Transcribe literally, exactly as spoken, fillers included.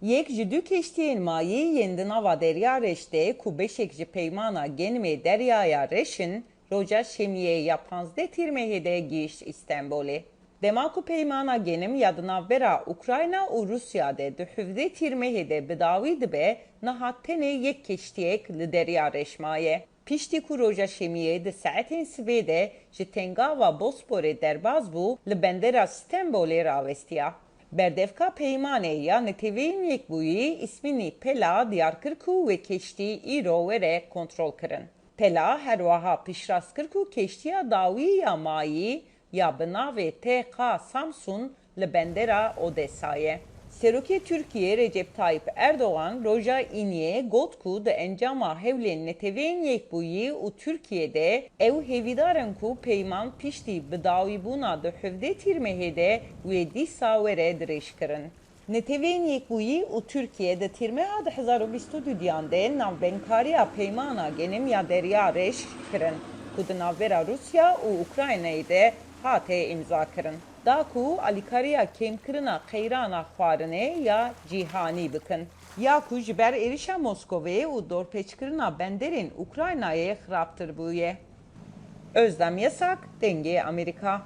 Yek ji du keştiyên mayî yên di nava Derya Reş de ku beşek ji peymana genimê Deryaya Reş in, roja Şemiyê ya panzdeh Tîrmehê de gihişt Îstenbolê. Dema ku peymana genim ya di navbera Ukrayna û Rûsya de di hevdeh Tîrmehê de bi dawî dibe, niha tenê yek keştiyek li Derya Reş maye. Piştî ku roja Şemiyê di saetên sibê de ji tengava Bosporê derbas bû, li bendera Stenbolê rawestiya. Berdevka peymanê ya Neteweyên Yekbûyî îsmînî Pela diyar kir ku wê keştî îro were kontrolkirin. Pela her wiha piştrast kir ku keştiya dawî ya mayî ya bi navê T K Samsun li bendera Odesa ye. Serokê Tirkiyê Recep Tayyip Erdogan roja Îniyê got ku di encama hewlên Neteweyên Yekbûyî û Tirkiyê de ew hêvîdar in ku peyman piştî bidawîbûna di hevdeh Tîrmehê de wê dîsa were dirêjkirin. Neteweyên Yekbûyî û Tirkiye di Tîrmeha du hezar û bîst û duyan de navbenkariya Peymana Genim ya Derya Reş kirin, ku di navbera Rûsya û Ukraynayê de hate îmzakirin, da ku alîkariya kêmkirina qeyrana xwarinê ya cîhanî bikin, ya ku ji ber êrişa Moskovê û dorpêçkirina benderên Ukraynayê xirabtir bûye. Özlem Yasak, Dengê Amerîka.